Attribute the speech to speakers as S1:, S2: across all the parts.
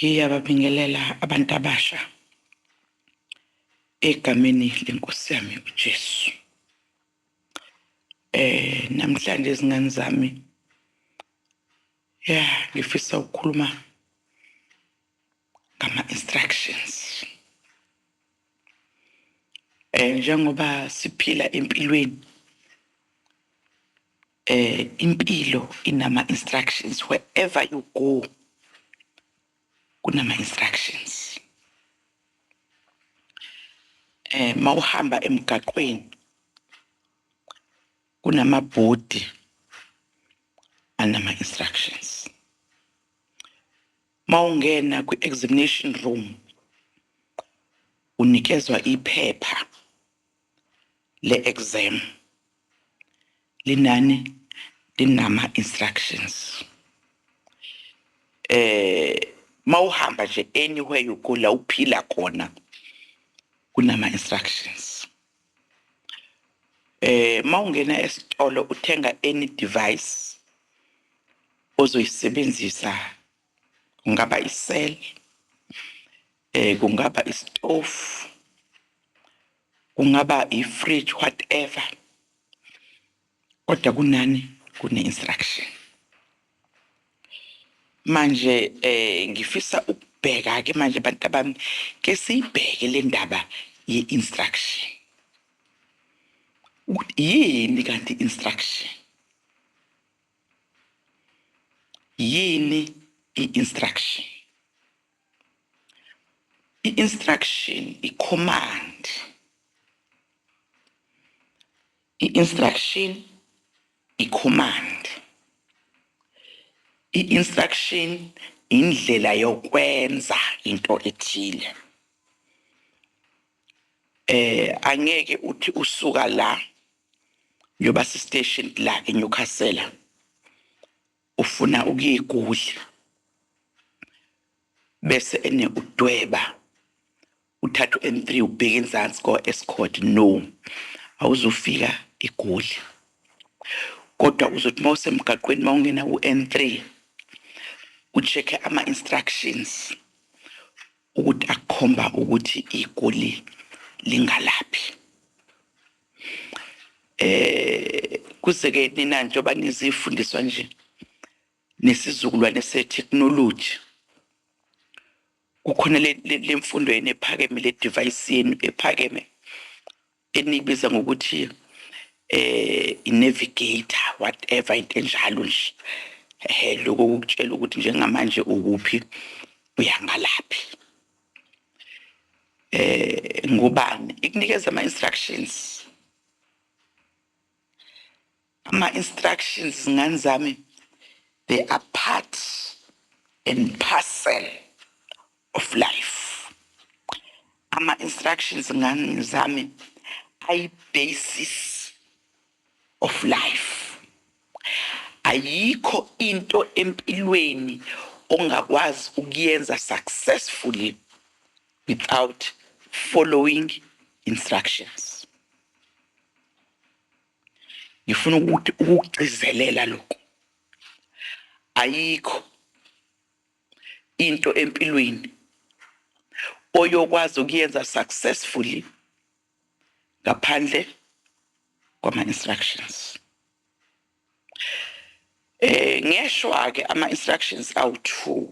S1: Ngiyababingelela abantu abasha egameni lenkosi yami uJesu. Namhlanje izingane zami, yeah, ngifisa ukukhuluma ngama instructions. Njengoba siphila empilweni, impilo inama instructions. Wherever you go kunama instructions. Mawuhamba emgaqweni kunamabhodi anama instructions. Mawungena kwi-examination room unikezwa iphepha le-exam, linani linama instructions. Mawuhamba nje anywhere you go la uphila khona kunama instructions. Mawungena esitolo uthenga any device ozoyisebenzisa, kungaba i-cell, kungaba isitofu, kungaba i-fridge, whatever, kodwa kunani kune-instruction. Manje ngifisa ukubheka ke manje bantu abami, ke siyibheke le ndaba ye-instruction, ukuthi yini kanti instruction, yini i-instruction. I-instruction i-command, i-instruction i-command, i-instruction indlela yokwenza into ethile. Angeke uthi usuka la njoba si station la eNewcastle ufuna ukuyigudla, bese ene udweba uthatha u-N3 ubheke enzansi ko Escort. No, awuzufika eGoli, kodwa uzothi mawusemgaqweni mawungena ku-N3 ucheck ama instructions ukuthi akukhomba ukuthi iGoli lingalaphi. Kuze ke nina njengoba nizifundiswa nje nesizukulwane se-technology, kukhona le mfundo yenu ephakeme, le device yenu ephakeme enibiza ngokuthi i-navigator, whatever, into enjalo nje. Lokho kukutshela ukuthi njengamanje ukuphi, uyangalaphi. Ngubani ikunikeza ama instructions. Ama instructions ngani zami, they are part and parcel of life. Ama instructions ngani zami ayi basis of life. Ayikho into empilweni ongakwazi ukuyenza successfully without following instructions. Ngifuna ukuthi ukugcizelela lokho. Ayikho into empilweni oyokwazi ukuyenza successfully ngaphandle kwama instructions. Ngiyeshwa ke ama instructions awu2,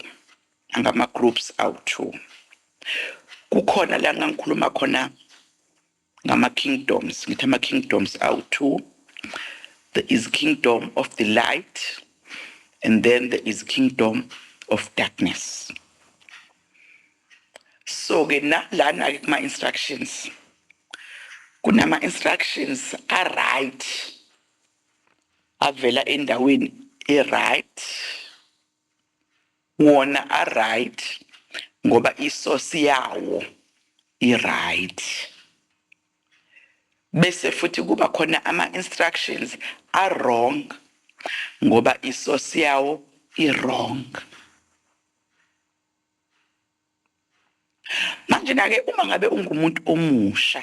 S1: angama groups awu2. Kukhona la ngikhuluma khona ngama kingdoms, ngithi ama kingdoms awu2. There is kingdom of the light and then there is kingdom of darkness. So ke nalana ke kuma instructions, kunama instructions a right avela endaweni e right, wona a right ngoba isource yawo i right. Bese futhi kuba khona ama instructions a wrong ngoba isource yawo i wrong. Manje na ke uma ngabe ungumuntu omusha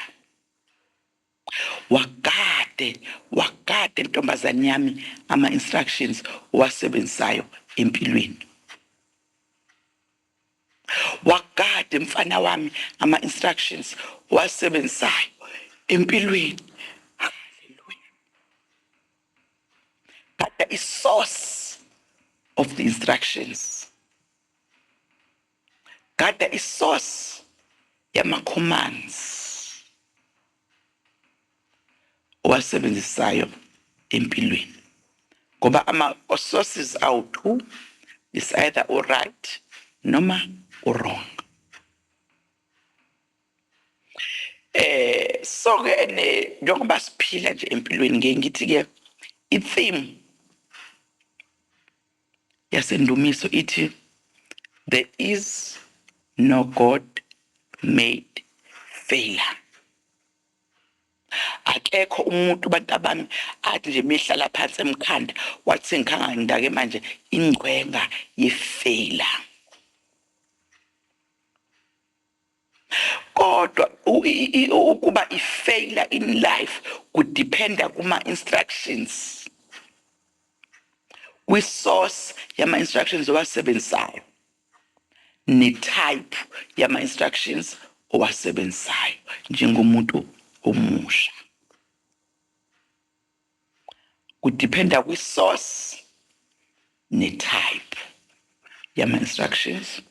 S1: wakade ntombazane yami ama instructions owasebenzisayo empilweni. Wakade mfana wami ama instructions owasebenzisayo empilweni. Hallelujah. Gada i-source of the instructions. Gada i-source yama-commands owasebenzisayo empilweni, ngoba ama-sources awu-two is either u-right noma u-wrong. So ke ene njengoba siphila nje empilweni, ngeke ngithi ke i-theme yasendumiso ithi there is no God made failure. Akekho umuntu, bantu abami, athi nje mihlala phansi emkhanda wathi ngikhanga ngindake manje ingcwenga ye-failure. Kodwa ukuba i-failure in life kudependa kuma-instructions, kwi-source yama-instructions owasebenzisayo ne-type yama-instructions owasebenzisayo njengomuntu omusha. Kudependa kwi-source ne-type yama-instructions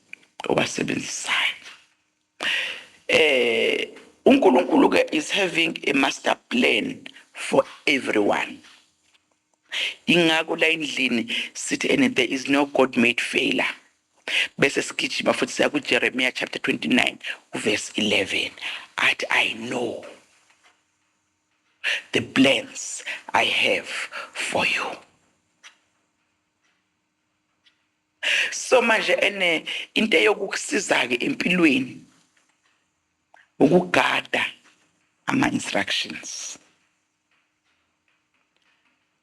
S1: owasebenzisayo. uNkulunkulu ke is having a master plan for everyone. Ingakho la endlini sithi ene there is no God made failure. Bese sigijima futhi siya kuJeremiah chapter 29 verse 11, athi I know the plans I have for you. So manje ene into eyokukusiza ke empilweni ukugada ama instructions,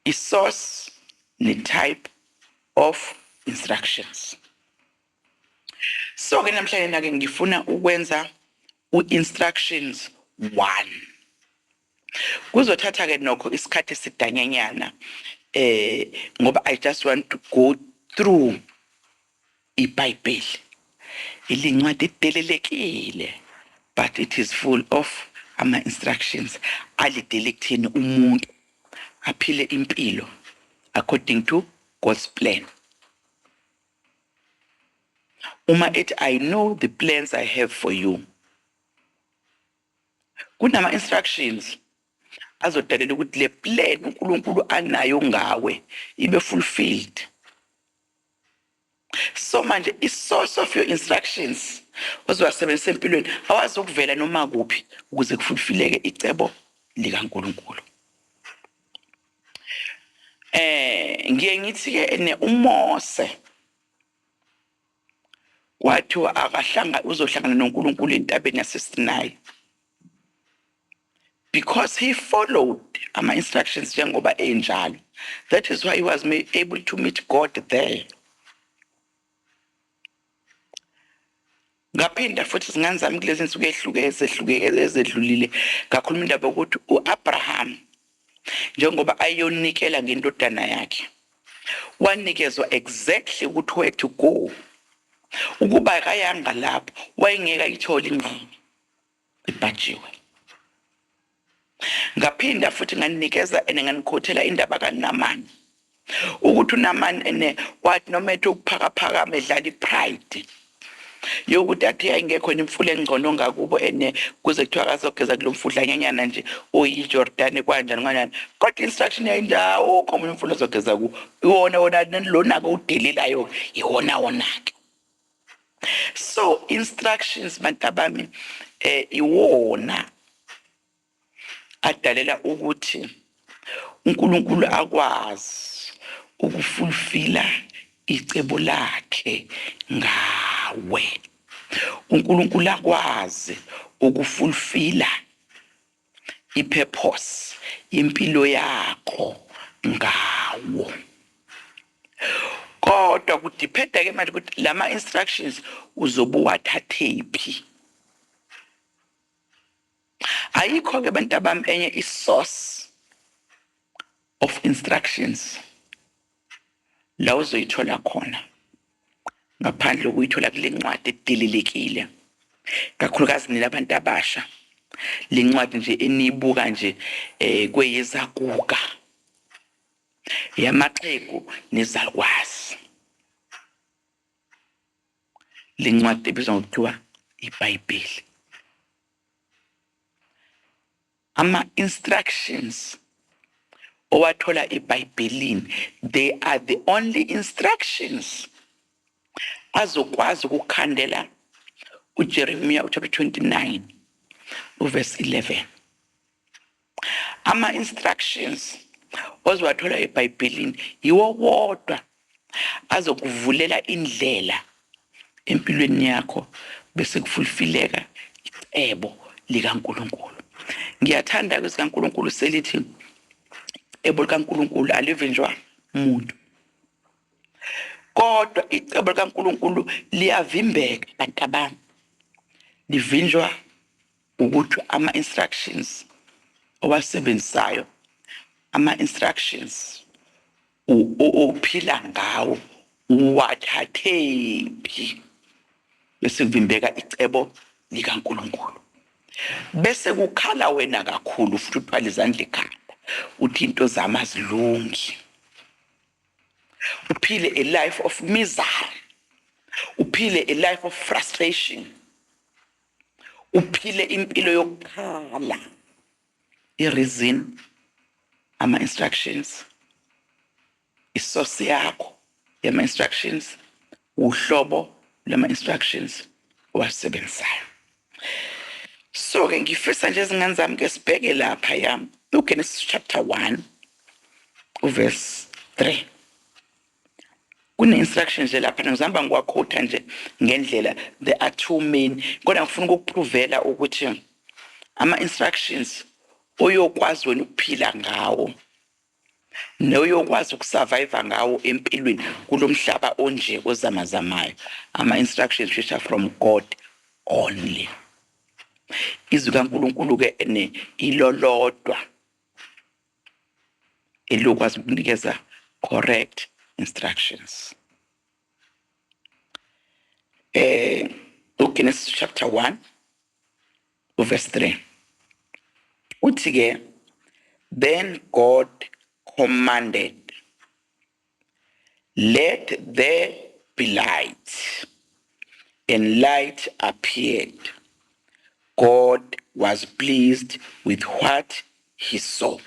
S1: i-source ne-type of instructions. So ke namhlanje nake ngifuna ukwenza u-instructions 1. Kuzothatha ke nokho isikhathi esidanyanyana, ngoba I just want to go through iBhayibheli. Ilincwadi edelelekile, but it is full of ama instructions alidele kuthini umuntu aphile impilo according to God's plan. Uma ethi I know the plans I have for you, kunama instructions azodalela ukuthi le plan uNkulunkulu anayo ngawe ibe fulfilled. So manje i-source of your instructions ozowasebenzisa empilweni awazi ukuvela noma kuphi ukuze kufulfileke icebo likaNkulunkulu. Ngiye ngithi ke ene uMose kwathiwa akahlanga uzohlangana noNkulunkulu entabeni yaseSinayi, because he followed ama instructions njengoba enjalo. That is why he was able to meet God there. Ngaphinda futhi singanzami kulezi insuku ezedlulile ngakhuluma indaba yokuthi uAbraham njengoba ayonikela ngendodana yakhe wanikezwa exactly ukuthi where to go. Ukuba akayanga lapho wayengeke ayithole ingxenye ibhajiwe. Ngaphinda futhi nganikeza ene nganikhothela indaba kaNamani, ukuthi uNamani ene wathi noma ethi ukuphakaphakama edlala ipride yokuthi athi ayingekho imfula engcono ngakubo ene kuze kuthiwa akazogeza kulo mfudlanyanyana nje oyiJordani kanjani kanjani, kodwa instruction yayindawo ukho omunye umfula ozogeza ku iwona wona lona ke udelelayo iwona wona ke. So instructions bantabami iwona adalela ukuthi uNkulunkulu akwazi ukufulfilla icebo lakhe ngawe. uNkulunkulu akwazi ukufulfilla ipurpose impilo yakho ngawo. Kodwa kudependa ke manje ukuthi lama instructions uzobuwathathephi. Ayikho ke bantu abami enye i-source of instructions la uzoyithola khona Ngaphandle ukuyithola kule ncwadi edililekile, kakhulukazi nina abantu abasha. Le ncwadi nje eniyibuka nje kweyezaguga, yamaxhegu nezalukwazi. Le ncwadi ebizwa ngokuthiwa iBhayibheli. Ama-instructions owathola eBhayibhelini, they are the only instructions azokwazi ukukhandela uJeremiah chapter 29 uverse 11. Ama-instructions ozowathola eBhayibhelini yiwo wodwa azokuvulela indlela empilweni yakho, bese kufulfileka icebo likaNkuluNkulu. Ngiyathanda ke sikaNkuluNkulu selithi icebo likaNkuluNkulu alivinjwa umuntu, kodwa icebo likaNkuluNkulu liyavimbeka bantu abami. Livinjwa ukuthi ama-instructions owasebenzisayo, ama-instructions ophila ngawo uwathathephi, bese kuvimbeka icebo likaNkuluNkulu. Bese kukhala wena kakhulu futhi uthwala izandla ekhanda uthi into zami azilungi, uphile a life of misery, uphile a life of frustration, uphile impilo yokukhala. I-reason, ama-instructions, isource yakho yama-instructions, uhlobo lama-instructions owasebenzisayo. So-ke ngifisa nje izingane zami ke sibheke lapha yami uGenesis chapter 1 uverse 3. Kune-instruction nje lapha, ngizihamba ngiwakhotha nje ngendlela, there are too many, kodwa ngifuna ukukuprovela ukuthi ama-instructions oyokwazi wena ukuphila ngawo noyokwazi ukusurvive ngawo empilweni kulomhlaba onje ozamazamayo, ama-instructions which are from God only. Izwi kaNkuluNkulu ke ene ilolodwa elokwazi ukunikeza correct instructions. uGenesis chapter 1 verse 3 uthi ke, then God commanded, let there be light, and light appeared. God was pleased with what he saw.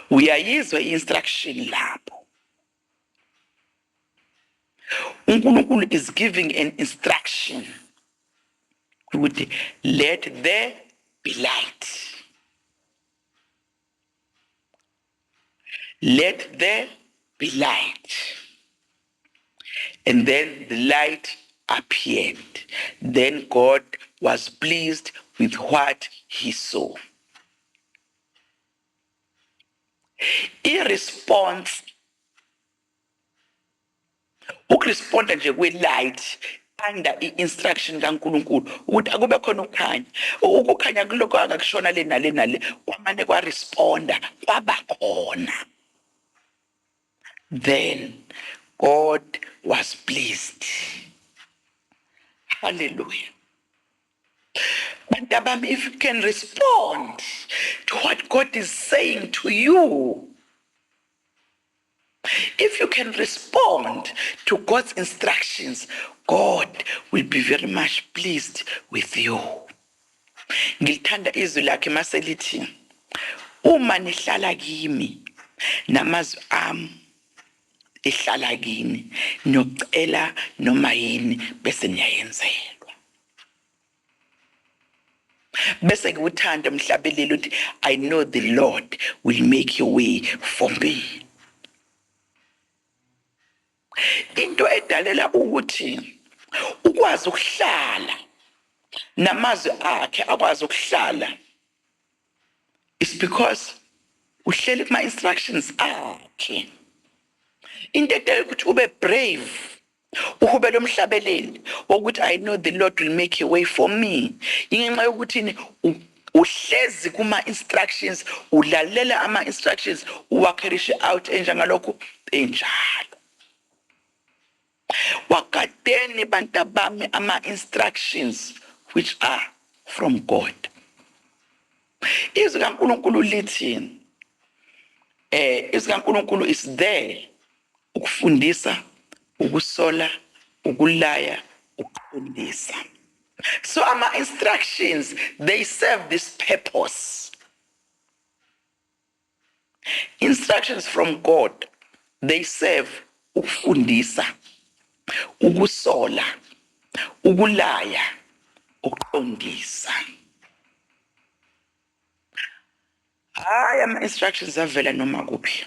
S1: Uyayizwa i-instruction lapho. uNkulunkulu is giving an instruction ukuthi let there be light. Let there be light. And then the light appeared. Then God was pleased with what he saw. I-response, ukuresponda nje kwe-light under i-instruction kaNkuluNkulu ukuthi akube khona ukukhanya, ukukhanya kuloko angakushona le nale nale, kwamane kwaresponda kwaba khona. Then God was pleased. Hallelujah. Bantabami, if you can respond to what God is saying to you, if you can respond to God's instructions, God will be very much pleased with you. Ngilithanda izwi lakhe maselithi, uma nihlala kimi namazwi ami ehlala kini, niyocela noma yini bese niyayenzelwa. Bese ngiwuthanda umhlabeleli uthi, I know the Lord will make a way for me. Into edalela ukuthi ukwazi ukuhlala namazwi akhe akwazi ukuhlala is because uhleli kuma instructions akhe. Into edalela ukuthi ube brave, uhube lomhlabeleli wokuthi I know the Lord will make a way for me, ingenxa yokuthi uhlezi kuma instructions, ulalela ama instructions, uwacarry out enjengalokhu enjalo. Wagadeni bantu bami ama instructions which are from God. Izwi kaNkulunkulu lithi izwi kaNkulunkulu is there ukufundisa, ukusola, ukulaya, ukuqondisa. So ama instructions, they serve this purpose. Instructions from God, they serve ukufundisa, ukusola, ukulaya, ukuqondisa. Hayi, ama instructions avela noma kuphi.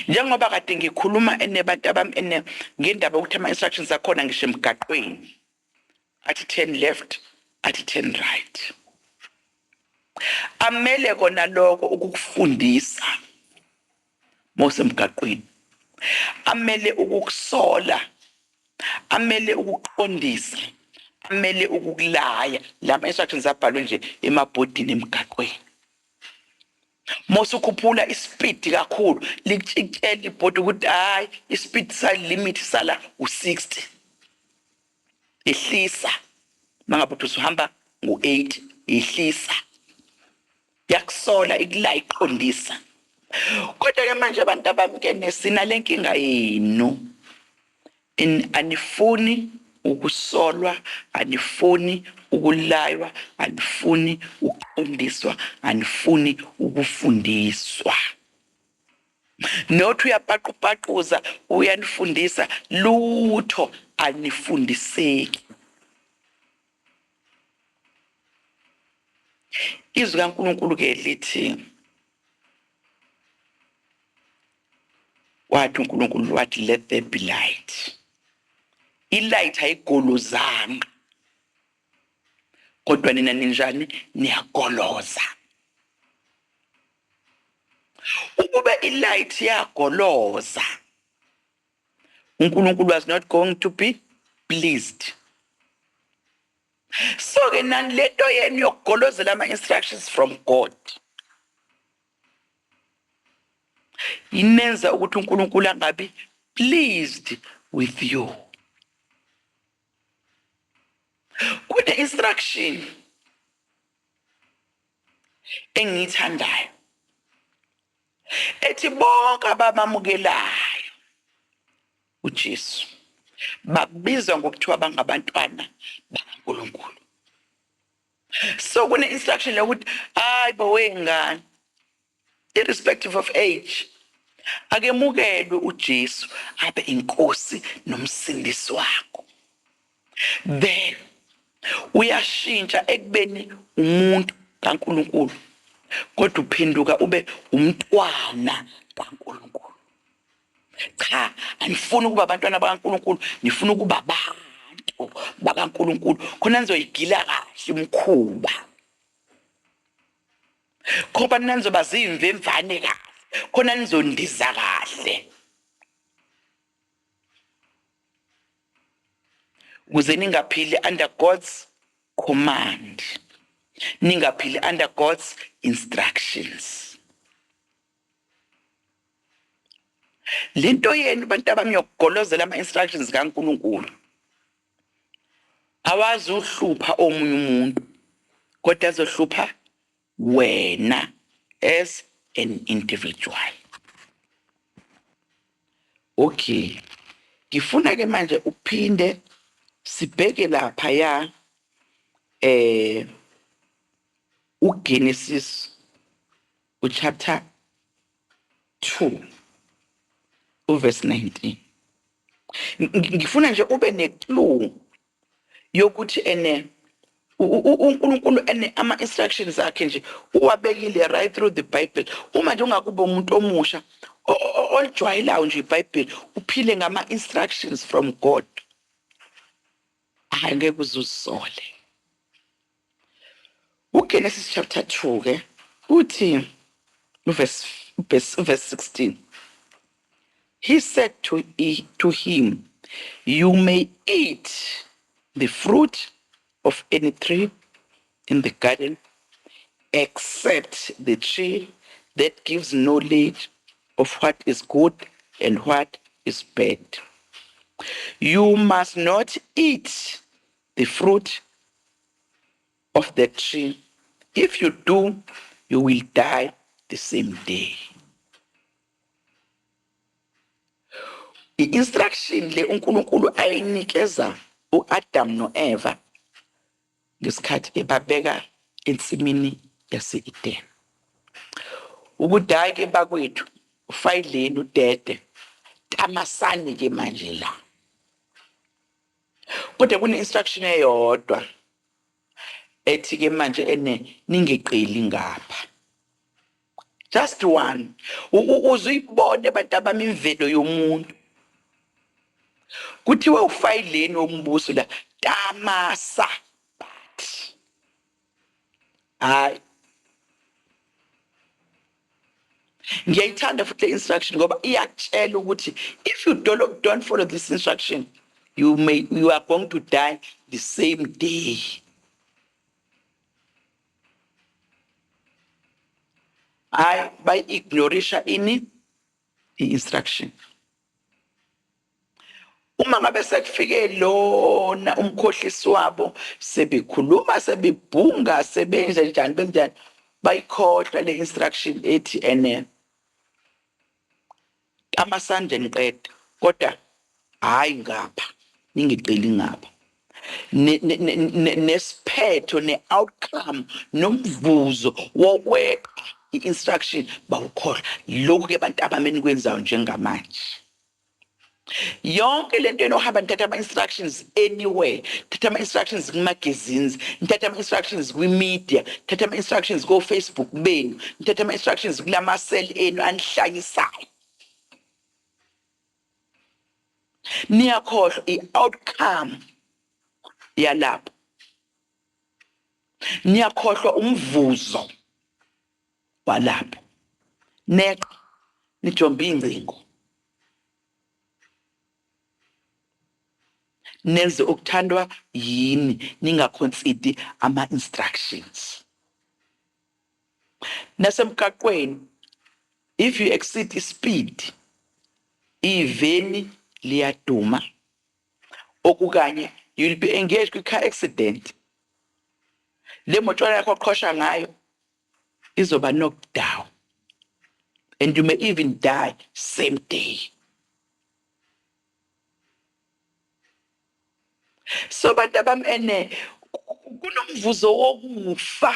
S1: Njengoba kade ngikhuluma enebantu abami ene ngendaba yokuthi ama instructions akhona ngisho emgaqweni, athi 10 left, athi 10 right, amele kona lokho ukukufundisa mosemgaqweni, amele ukukusola, amele ukuqondisa, amele ukukulaya. Lama instructions abhalwe nje emabhodini emgaqweni. Mosukhuphula ispeed kakhulu, likutshela ibhodi ukuthi hayi, ispeed limit sala u60, ehlisa. Mangabe uthi usuhamba ngo8, ehlisa. Yakusola, ikulaya, iqondisa. Kodwa ke manje abantu abami ke nesina lenkinga yenu, anifuni ukusolwa, anifuni ukulaywa, anifuni ukuqondiswa, anifuni ukufundiswa. Nothi uyapaqupaquza uyanifundisa, lutho anifundiseki. Izwi kaNkulunkulu ke lithi, wathi uNkulunkulu wathi let there be light. Ilight ayigolozanga, kodwa nina ninjani? Niyagoloza. Ukube ilight yagoloza, uNkulunkulu was not going to be pleased. So ke nani lento yenu yokugolozela ama instructions from God inenza ukuthi uNkulunkulu angabi pleased with you. Kune instruction engiyithandayo ethi bonke abamamukelayo uJesu babizwa ngokuthiwa bangabantwana bakaNkulunkulu. So kune instruction yokuthi hayi bo wengane, irrespective of age, akemukelwe uJesu abe inkosi nomsindisi wakho. Then uyashintsha ekubeni umuntu kaNkulunkulu, kodwa uphenduka ube umntwana kaNkulunkulu. Cha, anifuni ukuba abantwana bakaNkulunkulu, nifuna ukuba abantu bakaNkulunkulu, khona nizoyigila kahle umkhuba, khoba nizoba zimvemvane kahle, khona nizondiza kahle, ukuze ningaphili under God's command, ningaphili under God's instructions. Lento yenu bantu abami yokugolozela ama instructions kaNkulunkulu awazi uhlupha omunye umuntu, kodwa azohlupha wena as an individual. Okay, ngifuna ke manje uphinde sibheke lapha ya uGenesis uchapter 2 uverse 19. Ngifuna nje ube neclue yokuthi ene uNkulunkulu ene ama instructions akhe nje uwabekile right through the Bible. Uma nje ungakuba umuntu omusha olijwayelayo nje iBhayibheli, uphile ngama instructions from God, hayi ngeke uzusole. uGenesis chapter 2 ke uthi verse 16, he said to him, you may eat the fruit of any tree in the garden, except the tree that gives knowledge of what is good and what is bad. You must not eat the fruit of the tree. If you do, you will die the same day. I-instruction le uNkulunkulu ayinikeza uAdam noEva ngesikhathi ebabeka ensimini yase-Eden. Ukuthi hayi ke bakwethu, ufayileni udede, tamasani ke manje la. Kodwa kune-instruction eyodwa ethi ke manje ene ningeqeli ngapha. Just one. Uzuyibone abantu abami imvelo yomuntu. Kuthiwe ufayileni wombuso la, tamasa but hayi, ngiyayithanda futhi le instruction ngoba iyakutshela ukuthi if you don't follow this instruction, you are going to die the same day. Hayi, bayi-ignorisha ini i-instruction. Uma ngabe sekufike lona umkhohlisi wabo, sebekhuluma, sebebhunga, sebenza njani, benjani, bayikhohlwa le instruction ethi ene amasandla niqeda, kodwa hayi ngapha, ningiceli ngapha. Nesiphetho ne-outcome nomvuzo wokweqa i-instruction bawukhohlwa. Lokhu ke bantu abami enikwenzayo njengamanje, yonke lento enohamba nithatha ama-instructions anywhere, nithatha ama-instructions kuma-magazines, nithatha ama-instructions kwi-media, nithatha ama-instructions ko-Facebook benu, nithatha ama-instructions kulama-cell enu anihlanyisayo. Niyakhohlwa i-outcome yalapho, niyakhohlwa umvuzo walapho, neqa nijombe ingcingo, nenze okuthandwa yini, ningakhonsidi ama-instructions. Nasemgaqweni, if you exceed speed, iveni liyaduma, okukanye you will be engaged kwi-car accident. Le motshwana yakho oqhosha ngayo izoba knocked down, and you may even die same day. So bantu abami ene kunomvuzo wokufa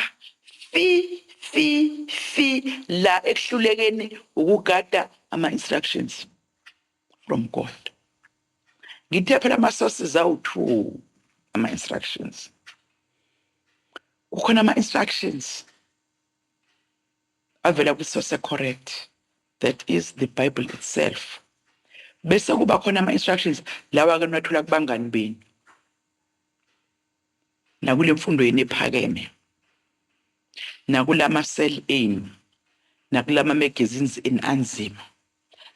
S1: fi fi fi la ekuhlulekeni ukugada ama-instructions from God. Ngithe phela ama-sources awu-2 ama-instructions. Kukhona ama-instructions avela kwi-source correct, that is the Bible itself. Bese kuba khona ama-instructions lawa ke niwathola kubangani benu nakule mfundo yenu ephakeme, nakulama cell enu, nakulama magazines enu anzima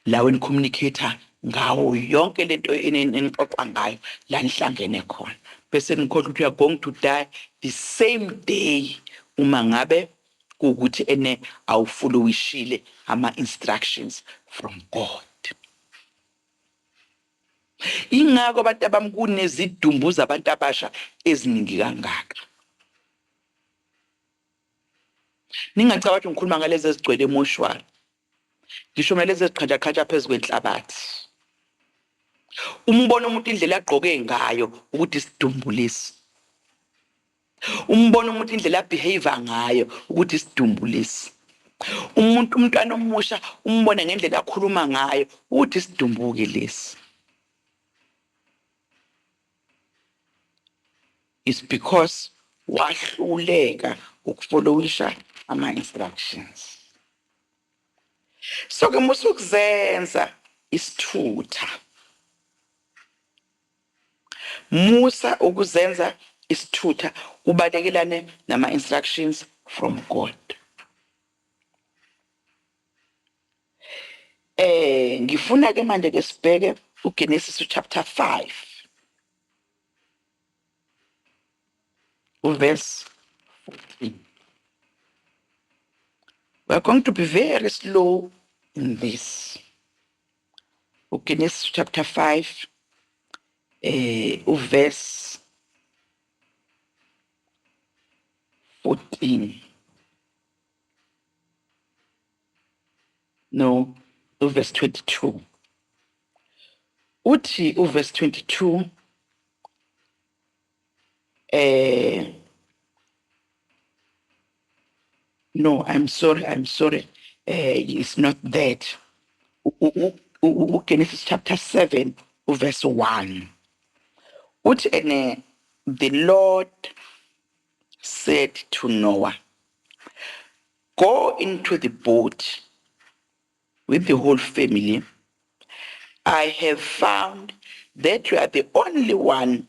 S1: lawo enicommunicator ngawo yonke lento enixoxa ngayo la nihlangene khona. Bese nikhohlwa ukuthi you are going to die the same day uma ngabe kuwukuthi ene awufollowishile ama-instructions from God. Ingakho abantu abami kunezidumbu zabantu abasha eziningi kangaka. Ningacabangi ukuthi ngikhuluma ngalezi ezigcwele emoshwari, ngisho mina lezi eziqhanjaqhanja phezu kwenhlabathi. Uma ubona umuntu indlela agqoke ngayo ukuthi isidumbu lesi, umbona umuntu indlela abehave ngayo ukuthi isidumbu lesi, umuntu umntwana omusha umbone ngendlela akhuluma ngayo ukuthi isidumbuke lesi. It's because wahluleka ukufollowisha ama-instructions. So ke musukuzenza isithutha, musa ukuzenza isithutha, ubalekelane nama-instructions from God. Ngifuna ke manje ke sibheke uGenesis chapter 5 verse 14. We are going to be very slow in this. Genesis chapter 5 Uverse 14, no, uverse 22. Uthi uverse 22, no, I'm sorry, I'm sorry, it's not that. Genesis chapter 7 verse 1, uthi ene the Lord said to Noah, go into the boat with the whole family. I have found that you are the only one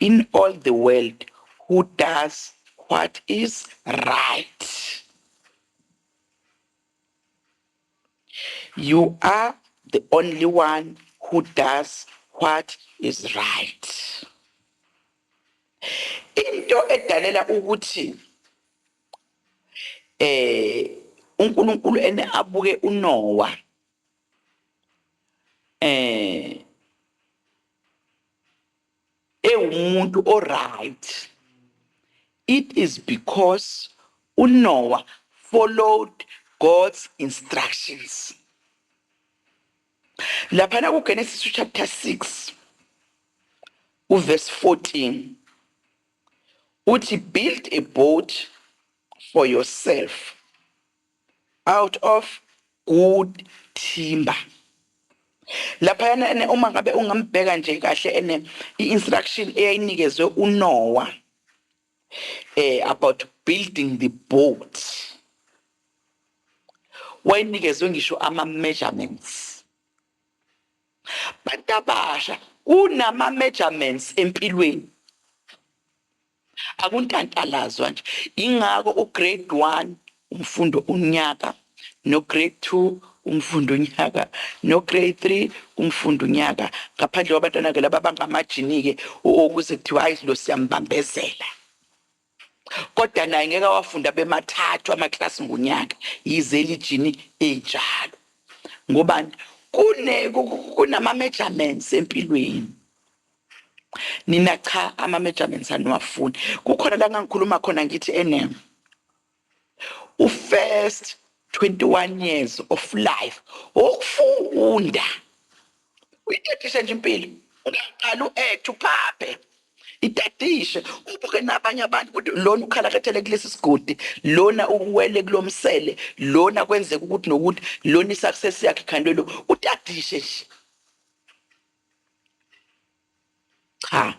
S1: in all the world who does what is right. You are the only one who does what is right. Into edalela ukuthi uNkulunkulu ene abuke uNoah ewumuntu oright, it is because uNoah followed God's instructions. Laphana ku Genesis chapter 6 uverse 14 uthi, build a boat for yourself out of good timber. Laphayana ene uma ngabe ungambheka nje kahle ene i-instruction eyayinikezwe uNoah about building the boat, wayinikezwe ngisho ama-measurements. Bantu abasha, kunama-measurements empilweni, akuntantalazwa nje. Ingako ugrade 1 umfundo unyaka, no grade 2 umfundo unyaka, no grade 3 umfundo unyaka, ngaphandle kwabantwana ke laba bangamajini ke ukuze kuthiwa hayi lo siyambambezela, kodwa naye ngeke awafunda bemathathu amaklasi ngonyaka, yize lijini enjalo. Ngobani? Kunama measurements empilweni. Nina cha, ama measurements aniwafuni. Kukhona la ngangikhuluma khona ngithi ene u-first 21 years of life ukufunda, uyitadishe nje impilo, ungaqala u-act uphaphe, itadishe, ubuke nabanye abantu ukuthi lona ukhalakathele kulesi sigodi, lona uwele kulomsele, lona kwenzeka ukuthi nokuthi, lona i-success yakhe ikhandwe lo, utadishe nje. Cha,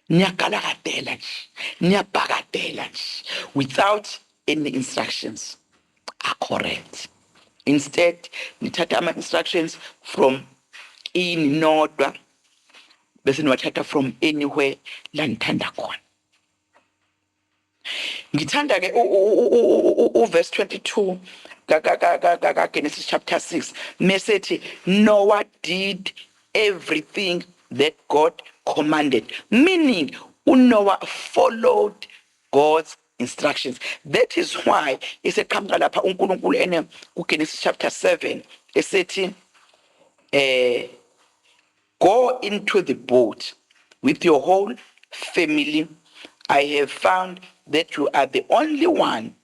S1: niyagalakadela nje, niyabhakadela nje without any instructions are correct. Instead nithatha ama-instructions from ini nodwa, bese niwathatha from anywhere la nithanda khona. Ngithanda ke uverse 22 ka Genesis chapter 6, mesethi Noah did everything that God commanded, meaning uNoah followed God's instructions. That is why iseqhamuka lapha uNkulunkulu ene ku Genesis chapter 7 esethi go into the boat with your whole family. I have found that you are the only one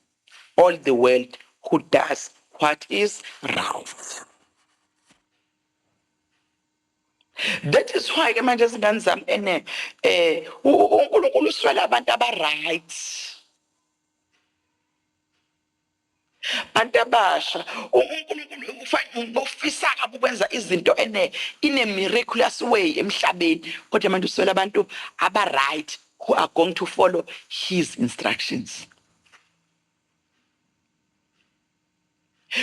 S1: all the world who does what is right. That is why ke manje izingane zami ene uNkulunkulu uswela abantu aba-right, bantu abasha. uNkulunkulu ufisa kabi ukwenza izinto ene in a miraculous way emhlabeni, kodwa manje uswela abantu aba-right who are going to follow his instructions.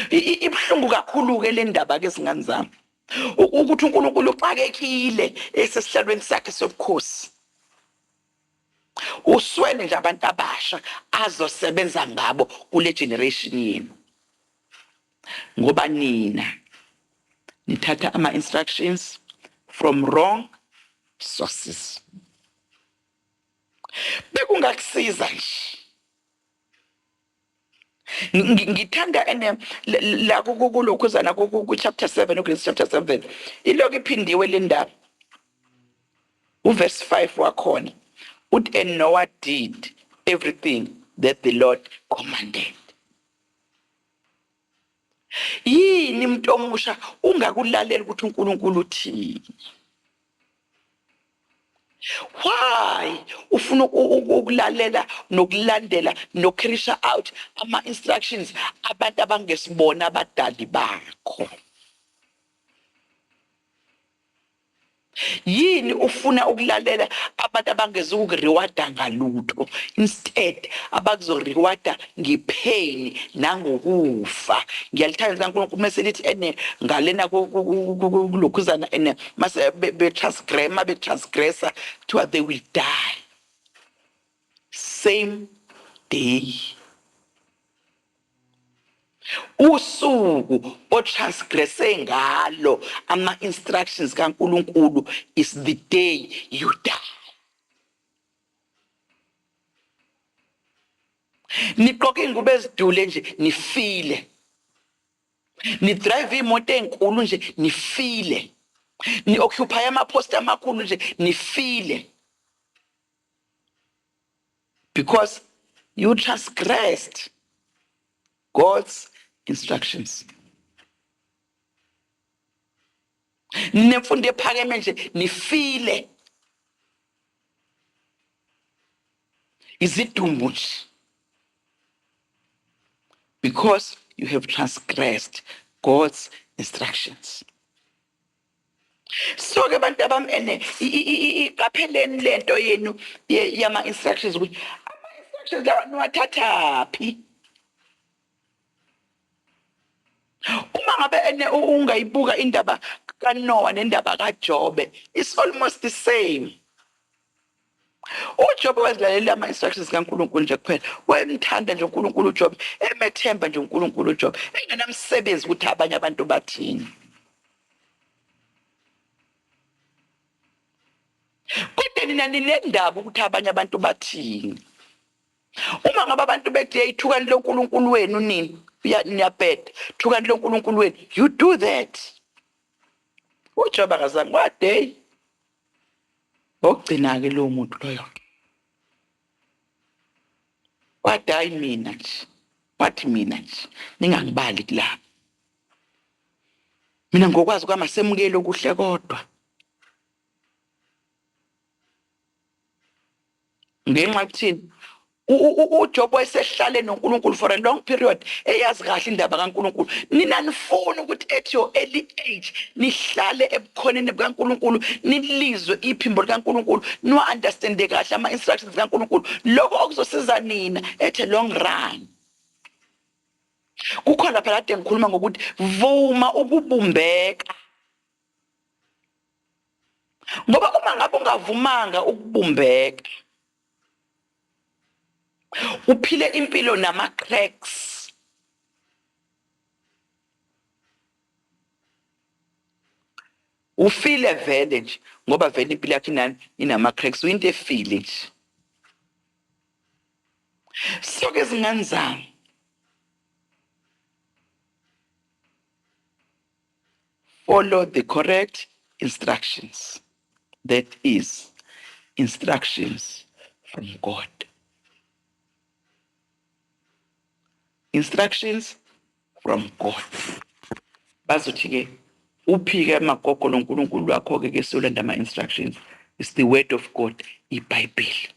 S1: Ibuhlungu kakhulu ke le ndaba ke zingane zami, ukuthi uNkulunkulu uxakekile esesihlalweni sakhe sobukhosi, uswele nje abantu abasha azosebenza ngabo kule generation yenu, ngoba nina nithatha ama instructions from wrong sources. Bekungakusiza nje. Ngithanda ene la kulokhuzana ku chapter 7, uGenesis chapter 7, ilokhu iphindiwe le ndaba. Uverse 5 wakhona uthi, and Noah did everything that the Lord commanded. Yini umuntu omusha ungakulalela ukuthi uNkulunkulu uthini? Why ufuna ukulalela nokulandela nokucarry out ama instructions abantu abangesibona abadali bakho? Yini ufuna ukulalela abantu abangezukurewarda ngalutho, instead abakuzorewarda ngepain nangokufa? Ngiyalithanda kaNkulunkulu mase lithi ene ngalena kulokhuzana ene mase be-transgressa, be-transgressa, kuthiwa they will die same day. Usuku otransgresse ngalo ama instructions kaNkulunkulu is the day you die. Niqoke ingubo ezidule nje, nifile. Ni drive imoto ezinkulu nje, nifile. Ni occupy ama post amakhulu nje, nifile, because you transgressed God's instructions. Ninemfundo ephakeme nje, nifile, izidumbu nje, because you have transgressed God's instructions. So ke bantu abami, ene iqapheleni lento yenu yama instructions, ukuthi ama instructions lawa niwathathaphi. Uma ngabe ene ungayibuka indaba kaNoah nendaba kaJobe, it's almost the same. uJobe wazilalela ama instructions kaNkulunkulu nje kuphela. Wayemthanda nje uNkulunkulu uJobe, emethemba nje uNkulunkulu uJobe, engenamsebenzi ukuthi abanye abantu bathini. Kodwa nina ninendaba ukuthi abanye abantu bathini. Uma ngabe abantu bethi, "Hey, thukani lo nkulunkulu wenu," nini niyabheda, "Thukani lo nkulunkulu wenu," you do that. uJobe akazange wade, hey, okugcina-ke lowo muntu loyo wathi, "Hayi, mina nje," wathi, "mina nje ningangibali kulapho. Mina ngokwazi kwami asemukele okuhle kodwa." Ngenxa yokuthini? uJob wayesehlale noNkulunkulu for a long period, eyazi kahle indaba kaNkulunkulu. Nina nifuna ukuthi at your early age nihlale ebukhoneni bukaNkulunkulu, nilizwe iphimbo likaNkulunkulu, niwa-understande kahle ama-instructions kaNkulunkulu, lokho okuzosiza nina at a long run. Kukhona phela kade ngikhuluma ngokuthi vuma ukubumbeka, ngoba uma ngabe ungavumanga ukubumbeka, uphile impilo nama cracks. Ufile vele nje, ngoba vele impilo yakho inani inama cracks, uyinto efile nje. So ke zingane zami, follow the correct instructions, that is instructions from God, instructions from God. Bazothi ke, "Uphike magogo lo nkulunkulu wakho ke?" Ke solanda ama instructions. It's the word of God, iBhayibheli.